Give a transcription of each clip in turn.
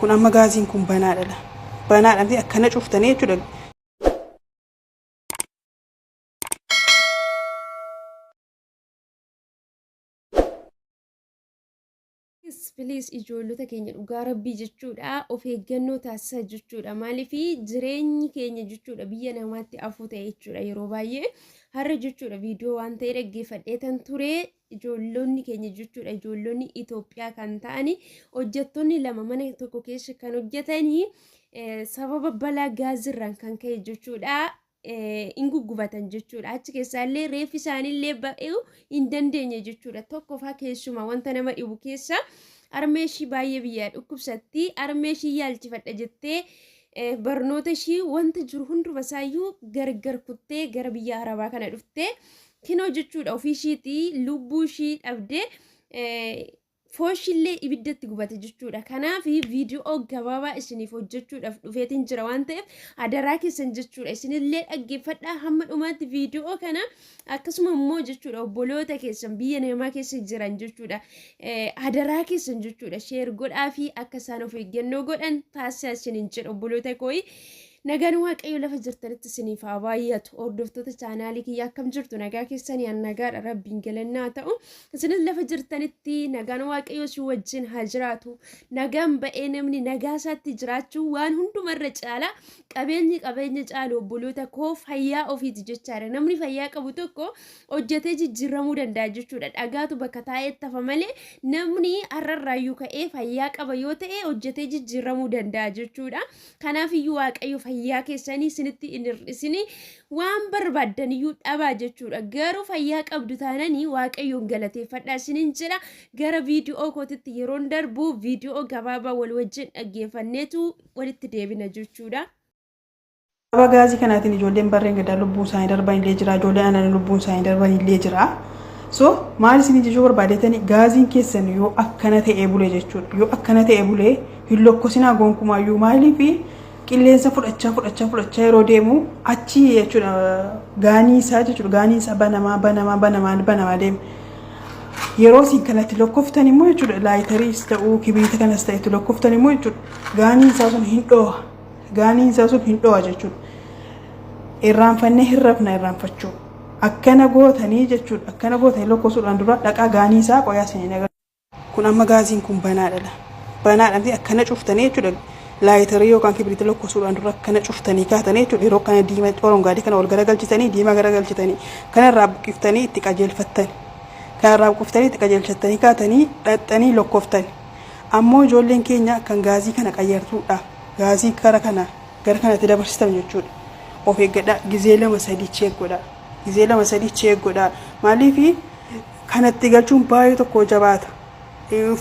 Kun amma gaaziin kun banaadha. Banaadha miti akkana cuftanii jechuudha. Please ijoollota keenya dhugaa rabbii jechuudha of eeggannoo taasisaa jechuudha. Maaliif jireenyi keenya jechuudha biyya namaatti afuu ta'e jechuudha yeroo baay'ee har'a jechuudha viidiyoo waan ta'e dhaggeeffadhee tan ture ijoollonni keenya jechuudha ijoollonni Itoophiyaa kan ta'ani hojjettoonni lama mana tokko keessa kan hojjetanii sababa balaa gaazirraan kan ka'e jechuudha in guggubatan jechuudha. Achi keessaallee reeffi isaaniillee ba'uu hin dandeenye jechuudha. Tokkoffaa keessumaa wanta nama dhibu keessa harmee ishii baay'ee biyyaa dhukkubsatti harmee ishii yaalchifadha jettee barnoota ishii wanta jiru hunduma isaayyuu gargar kuttee gara biyya arabaa kana dhuftee kinoo jechuudha ofii ishiitii lubbuu ishii dhabdee fooshillee ibiddatti gubate jechuudha. Kanaaf viidiyoo gabaabaa isiniif hojjechuudhaaf dhufeetiin jira waan ta'eef adaraa keessan jechuudha. Isinillee dhaggeeffadhaa hamma dhumaatti viidiyoo kana akkasuma immoo jechuudha obboloota keessan biyya namaa keessa jiran jechuudha. Adaraa keessan jechuudha sheer godhaa fi akka isaan of eeggannoo godhan taasisaa isiniin jedha obboloota kooyi. Nagaan Waaqayyo lafa jirtanitti isiniif haa baay'atu. Hordoftoota chaanaalii kiyya akkam jirtu nagaa keessanii an nagaadha rabbiin galannaa ta'u. Isinis lafa jirtanitti nagaan Waaqayyo isin wajjin haa jiraatu. Nagaan ba'ee namni nagaa isaatti jiraachuu waan hundumarra caala qabeenyi qabeenya caalu obboloota koo fayyaa ofiiti jechaadha. Namni fayyaa qabu tokko hojjetee jijjiiramuu danda'a jechuudha. Dhagaatu bakka taa'etti hafa malee namni har'arraayyuu ka'ee fayyaa qaba yoo ta'e hojjetee jijjiiramuu danda'a jechuudha. Kanaaf iyyuu Waaqayyo fayyaa keessanii isinitti hin hir'isini waan barbaaddan iyyuu dhabaa jechuudha. Garuu fayyaa qabdu taananii Waaqayyoon galateeffadhaa isiniin jedha. Gara viidiyoo kootitti yeroon darbu viidiyoo gabaabaa wal wajjin dhaggeeffanneetu walitti deebina jechuudha. Sababa gaazii kanaatiin ijoolleen barreen gadaa lubbuun isaanii darban illee jira. Ijoolleen aannan lubbuun isaanii darban illee jira. So maal isin jechuu barbaadetani gaaziin keessan yoo akkana ta'ee bule jechuudha. Yoo akkana ta'ee bule hin lokkosinaa gonkumaayyuu maaliif qilleensa fudhachaa fudhachaa fudhachaa yeroo deemu achi jechuudha gaanii isaa jechuudha gaanii isaa banamaa banamaa banamaa banamaa deema. Yeroo isin kanatti lokkoftan immoo jechuudha laayitariis ta'uu kibriita kanas ta'e itti lokkoftan immoo jechuudha gaaniin isaa sun hin dhoha. Gaaniin isaa sun hin dhoha jechuudha. Irraanfannee hin rafna irraanfachuu. Akkana gootanii jechuudha akkana gootanii lokkosuudhaan dura dhaqaa gaanii isaa qoyaa isin hin Kun amma gaaziin kun banaadha. Banaadha miti akkana cuftanii jechuudha. Laayitarii yookaan kibriita lokkosuudhaan dura akkana cuftanii kaatanii jechuudha. Yeroo kana diimaa orongaadii kana ol garagalchitanii diimaa garagalchitanii kanarraa buqqiftanii itti qajeelfattan. Kanarraa buqqiftanii itti qajeelchattanii kaatanii dhaxxanii lokkoftan. Ammoo ijoolleen keenya kan gaazii kana qayyartuudha. Gaazii gara kana gara kanatti dabarsitan jechuudha. Of eeggadhaa gizee lama sadii cheek godhaa. Gizee lama sadii cheek godhaa. Maaliif kanatti galchuun baay'ee tokko jabaata.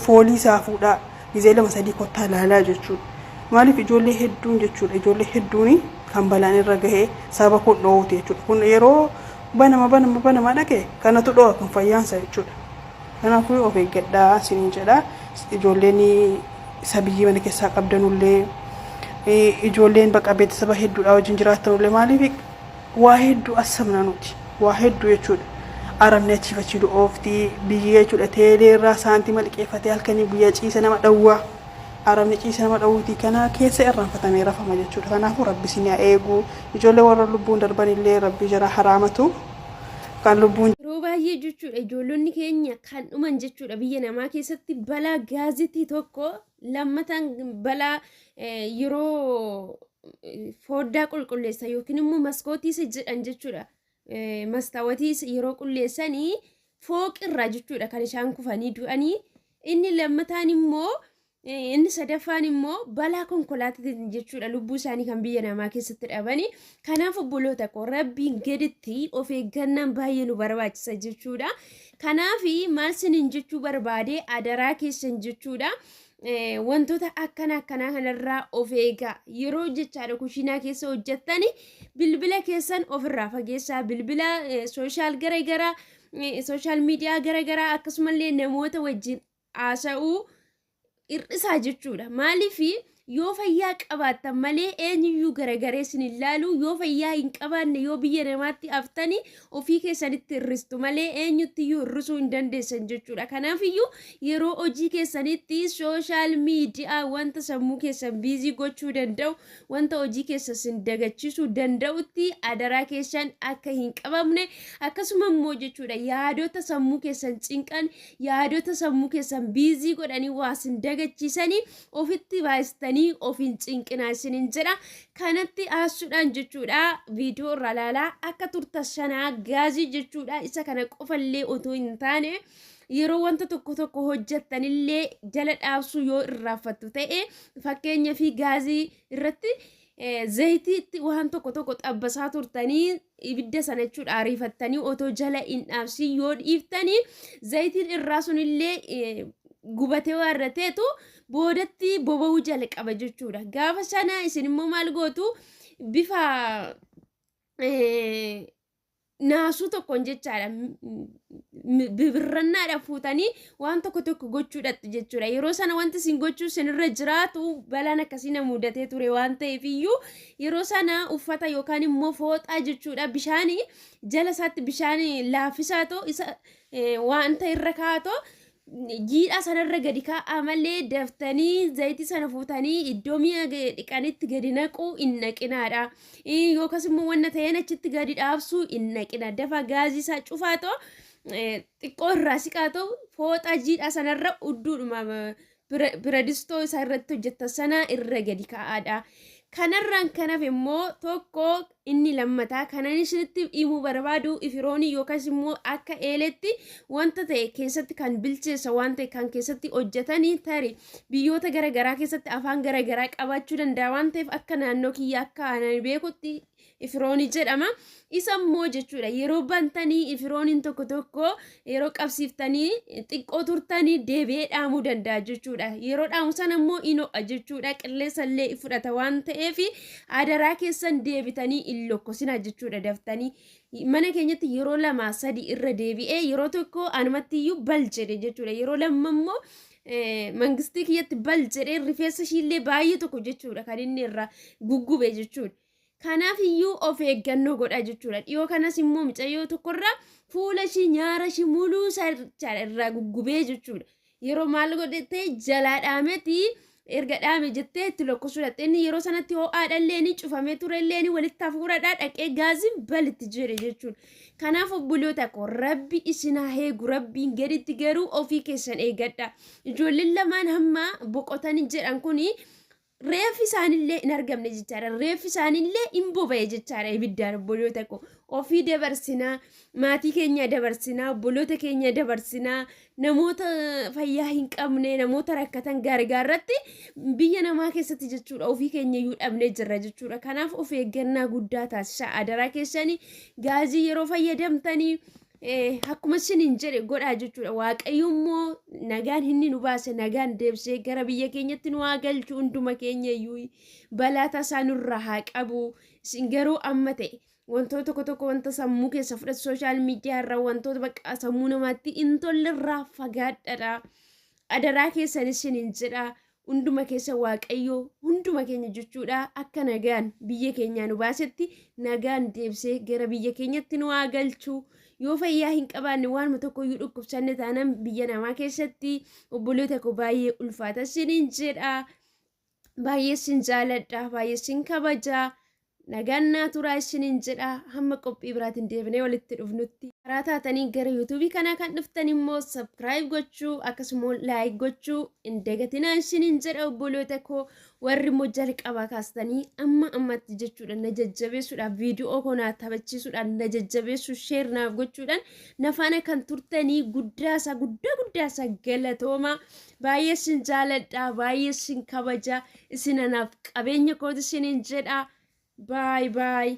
Foolii isaa fuudhaa gizee lama sadii kottaa ilaalaa jechuudha. Maaliif ijoollee hedduun jechuudha ijoollee hedduun kan balaan irra gahee sababa kun dhoowuti jechuudha. Kun yeroo banama banama banama dhaqe kanatu dho'a kun fayyaansa jechuudha. Kanaafuu of eeggadhaa isiniin jedha. Ijoolleen isa biyyii mana keessaa qabdanullee ijoolleen bakka beeksisa hedduudhaa wajjin jiraattanullee maaliif waa hedduu assamna nuti waa hedduu jechuudha. Arabni achiif achi oofti biyyi jechuudha teelee irraa saantima liqeeffatee halkanii guyyaa ciisa nama dhawwaa. Arabni ciisa nama dhawwuutii kana keessa irraanfatamee rafama jechuudha. Kanaafuu rabbi isin haa eegu. Ijoollee warra lubbuun darbanillee rabbi jara haraamatu kan lubbuun Yeroo baay'ee jechuudha ijoollonni keenya kan dhuman jechuudha biyya namaa keessatti balaa gaazitii tokko lammataan balaa yeroo fooddaa qulqulleessan yookiin immoo maskootii isa jedhan jechuudha. Mastaawatii yeroo qulleessanii fooqirraa jechuudha kan isaan kufanii du'anii. Inni lammataan immoo inni sadaffaan immoo balaa konkolaataatiin jechuudha lubbuu isaanii kan biyya namaa keessatti dhabanii. Kanaaf obboloota koo rabbiin gaditti of eeggannaan baay'ee nu barbaachisa jechuudha. Kanaaf maal sinin jechuu barbaade adaraa keessan jechuudha. Wantoota akkana akkanaa kanarraa of eegaa yeroo jechaadha kushiinaa keessa hojjettani bilbila keessan ofirraa fageessaa bilbila sooshaal garagaraa sooshaal miidiyaa garagaraa akkasumallee namoota wajjin haasa'uu hir'isaa jechuudha. Maaliif Yoo fayyaa qabaattan malee eenyuyyuu garagaree isin hin laalu. Yoo fayyaa hin qabaanne, yoo biyya namaatti haftani, ofii keessanitti hir'istu malee eenyuttiyyuu hir'isuu hin dandeessan jechuudha. Kanaafiyyuu yeroo hojii keessanitti social media, wanta sammuu keessan busy gochuu danda'u, wanta hojii keessa isin dagachiisuu danda'utti adaraa keessan akka hin qabamne, akkasuma immoo jechuudha yaadota sammuu keessan cinqan, yaadota sammuu keessan busy godhanii waa isin dagachiisanii ofitti baay'istanii of hin cinqinaa isinin jedha. Kanatti aasuudhaan jechuudha viidiyoo irraa ilaalaa akka turtan sanaa gaazii jechuudha isa kana qofallee otoo hin taane, yeroo wanta tokko tokko hojjettanillee jala dhaabsuu yoo irraanfattu ta'e, fakkeenya fi gaazii irratti zayitiitti waan tokko tokko xabbasaa turtanii ibidda sana jechuudha ariifattanii otoo jala hin dhaabsin yoo dhiiftanii, zayitiin irraa sunillee gubatee waan irra ta'etu boodatti boba'uu jalqaba jechuudha. Gaafa sana isin immoo maal gootu? Bifa naasuu tokkoon jechaadha bibirrannaadha fuutanii waan tokko tokko gochuudhattu jechuudha. Yeroo sana wanti isin gochuu isinirra jiraatu, balaan akkasii na mudatee ture waan ta'eef iyyuu, yeroo sana uffata yookaan immoo fooxaa jechuudha, bishaanii jala isaatti bishaan laaffisaa ta'u isa wanta irra kaa'atoo jiidhaa sanarra gadi kaa'aa malee daftanii zayitii sana fuutanii iddoo mi'a dhiqanitti gadi naquu hin naqinaadha. Yookaas immoo wanna ta'een achitti gadi dhaabsuu hin naqina. Dafa gaazii isaa cufaa ta'u, xiqqoo irraa siqaa ta'u, fooxaa jiidhaa sanarra udduudhuma biradistoo isaa irratti hojjettan sana irra gadi kaa'aadha. Kanarraan kan hafe immoo tokko inni lammataa kanan isinitti himuu barbaadu, ifiroonii yookaas immoo akka eeletti wanta ta'e keessatti kan bilcheessa waan ta'e kan keessatti hojjetanii, tari biyyoota garaagaraa keessatti afaan garaagaraa qabaachuu danda'a waan ta'eef, akka naannoo kiyya akka ani beekutti ifiroonii jedhama. Isa immoo jechuudha yeroo bantanii ifirooniin tokko tokko yeroo qabsiiftanii xiqqoo turtanii deebi'ee dhaamuu danda'a jechuudha. Yeroo dhaamu sana immoo in ho'a jechuudha. Qilleensa illee fudhata waan ta'eef adaraa keessan deebitanii hin lokkosinaa jechuudha daftanii. Mana keenyatti yeroo lama sadi irra deebi'ee, yeroo tokko anumatti iyyuu bal jedhe jechuudha. Yeroo lamma immoo mangistii kiyyatti bal jedhee rifeensa ishiillee baay'ee tokko jechuudha kan inni irra guggube jechuudha. Kanaaf iyyuu of eeggannoo godha jechuudha. Dhiyoo kanas immoo mucayyoo tokkorraa fuula ishii, nyaara ishii muluu isaa irraa guggubee jechuudha. Yeroo maal godhete? Jalaa dhaameeti, erga dhaame jettee itti lokkosuu dhaqxe. Inni yeroo sanatti ho'aadha ni cufamee ture illee walitti hafuuradhaa dhaqee gaaziin balitti jedhe jechuudha. Kanaaf obboloota koo, Rabbi isin haa eegu, Rabbiin gaditti garuu ofii keessan eeggadha. Ijoolleen lamaan hamma boqotanii jedhan kuni reeffi isaanillee hin argamne jechaadha. Reeffi isaanillee hin boba'e jechaadha ibiddaan. Obboloota koo, ofii dabarsinaa, maatii keenya dabarsinaa, obboloota keenya dabarsinaa, namoota fayyaa hin qabne, namoota rakkatan gargaarratti biyya namaa keessatti jechuudha ofii keenya iyyuu dhabnee jirra jechuudha. Kanaaf of eeggannaa guddaa taasisaa adaraa keessanii, gaazii yeroo fayyadamtanii akkuma isiniin jedhe godhaa jechuudha. Waaqayyo immoo nagaan inni nu baase nagaan deebisee gara biyya keenyatti nu haa galchu hunduma keenya iyyuu, balaa tasaa nurraa haa qabu. Isin garuu amma ta'e wantoota tokko tokko, wanta sammuu keessa fudhatu, social media irraa, wantoota bakka sammuu namaatti hin tolle irraa fagaadhadha. Adaraa keessan isiniin jedha. Hunduma keessa Waaqayyo hunduma keenya jechuudha akka nagaan biyya keenyaa nu baasetti nagaan deebisee gara biyya keenyatti nu haa galchu. Yoo fayyaa hin qabaanne, waanuma tokko iyyuu dhukkubsanne taanaan biyya namaa keessatti, obboloota koo, baay'ee ulfaata isiniin jedha. Baay'ee isin jaaladha, baay'ee isin kabaja. Nagaan naa turaa isiniin jedha hamma qophii biraatiin deebinee walitti dhufnutti. Karaa taatanii gara yuutuubii kanaa kan dhuftan immoo subscribe gochuu akkasuma like gochuu hin dagatinaa isiniin jedha obboloota koo. Warri immoo jalqabaa kaastanii amma ammatti jechuudha na jajjabeessuudhaaf, viidiyoo koo naa taphachiisuudhaan na jajjabeessuu, share naaf gochuudhaan na faana kan turtanii guddaasaa guddaa guddaasaa galatooma. Baay'ee isin jaaladha, baay'ee isin kabaja, isin anaaf qabeenya kooti isiniin jedha. Bye bye.